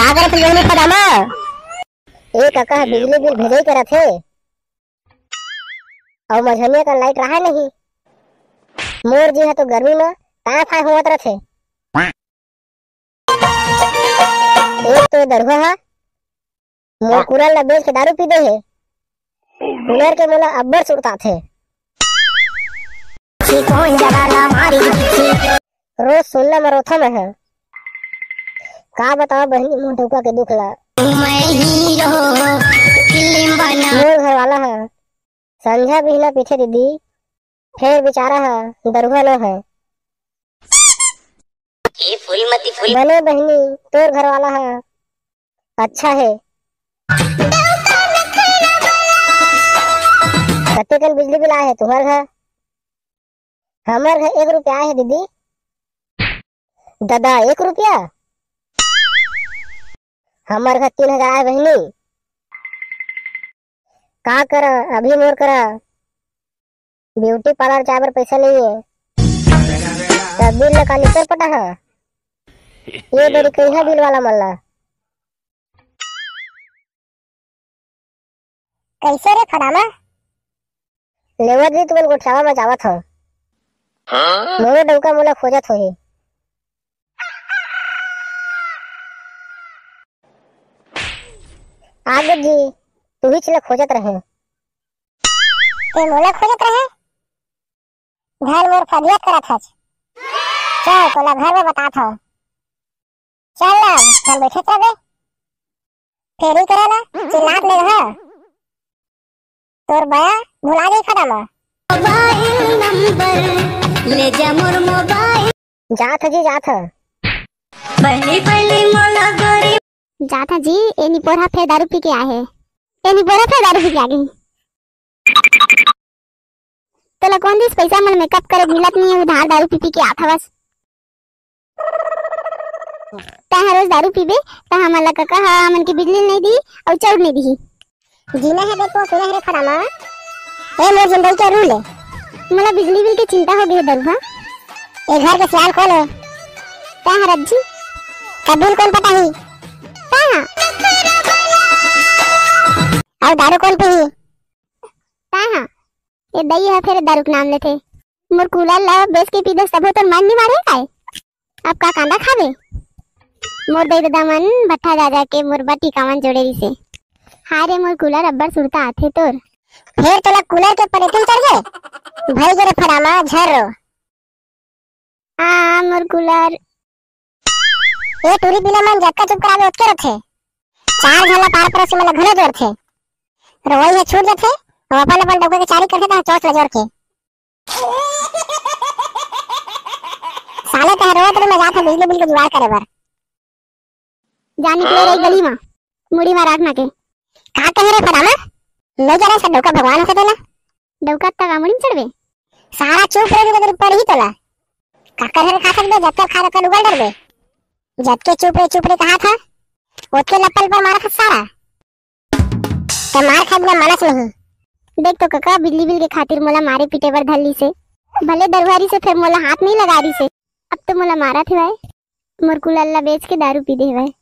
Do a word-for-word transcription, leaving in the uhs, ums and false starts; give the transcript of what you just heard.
का करत हस बहिनी फदामा? ए कका, बिजली बिल भेजई करत हे। अउ मझनिया का लाइट रहा नहीं। मोर जी ह तो गर्मी म ताय फाय होवत रथे। एक तो ये दरुहा ह मोर कुलर ला बेच के दारू पी दे हे। कुलर के मोला अब्बड़ सुरताथे। रोज सुनना मरोथा में है। का बताओ बहिनी मोर डउका के दुख ला। मोर घर वाला है संझा बिहना पीथे दीदी, फेर बेचारा है दरुहा नो है। बने बहिनी तोर घर वाला है अच्छा है। कतेकन बिजली बिल आए है तुम्हार घर? हमर घर एक रुपया आए है दीदी। ददा, एक रुपया? हमर घर तीन हजार आए बहिनी। का करा अभी मोर करा ब्यूटी पार्लर जाए बर पैसा नहीं है। त बिल ला का निकर पटा हा? ये बेरी कहिया बिल वाला मन ला। कैसे रे फदामा? लेवत जी तुमन गोठियावा में जावत हो। मोरो डउका मोला खोजत होही। आगे जी, तुहीच ला खोजत रहे। ते मोला खोजत रहे? घर मोर फदियत करत हच। चल, तोला घर में बतात हव। चल ना, चल बैठे रह बे। फेरी करे ना, चिल्लात नहीं रहा। तोर बया भुला गई खड़ा मा। मोबाइल नंबर ले जा मोर मोबाइल। जात ह जी, जात ह। पहली पहली मोला गोरी। जात ह जी, ए निपोरहा फेर दारू पी के आए हे। ए निपोरहा फेर दारू पी के आ गई। तोला कौन दिस पैसा मन मेकअप करे मिलत नहीं है, उधार दारू पी पी के आत हवस। तैं ह रोज दारू पीबे, त हमन ला कका ह हमन के बिजली नहीं दी अउ चाउर नहीं दी। जीना है देखो, सुना है रे फटामा। ए मोर जिंदगी के रूल है। मोला बिजली बिल के चिंता हो गई है दरुहा। ए घर के सियान कौन है? तैं ह रज्जी। का बिल कौन पटाही? तैं ह। अउ दारू कौन पीही? तैं ह। ए दई ह फेर दारू के नाम लेथे। मोर कूलर ला बेच के पी दस तभो तोर मन नहीं मारे काय? अब का कांदा खाबे? मोर दई ददा मन भट्ठा जा जा के मोर बर टिकावन जोड़े रिसे। हाय रे मोर कूलर अब्बड़ सुरता आथे तोर। फेर तोला कूलर के परेतिन चढ़ गे? भई गे रे फरामा झर रो। आ मोर कूलर। ए टूरी बिना मन जतका चुप कराबे ओतके रथे। चार झन ला पार परोसी मन ला घलो जोरथे। रोवई ह छूट जथे, अउ अपन अपन डौका के चारी करथे त चौच ला जोर के। साले तह रोवत रे, मैं जात हूँ बिजली बिल के जुगाड़ करे बर। जा निकले रही गली मा, मुड़ी मा राख ना के। का कहे रे फरामा? नहीं जाने से डौका भगवान होथे तेला। डौका तक मुड़ी में चढ़बे? सारा चुप रहे के पर ही तोला। का करे रे खा सकबे, जब तक खा तक उगल डरबे। जब के चुप रे चुप रे कहा था, ओतके लप्पल पर मारा था सारा। ते मार खाए बिना मानस नहीं। देख तो कका, बिजली बिल के खातिर मोला मारे पीटे बर धर लीसे। भले दरुहारी से फेर मोला हाथ नहीं लगा रही से। अब तो मोला मारा थे भाई। मोर कुलर ला बेच के दारू पी दे भाई।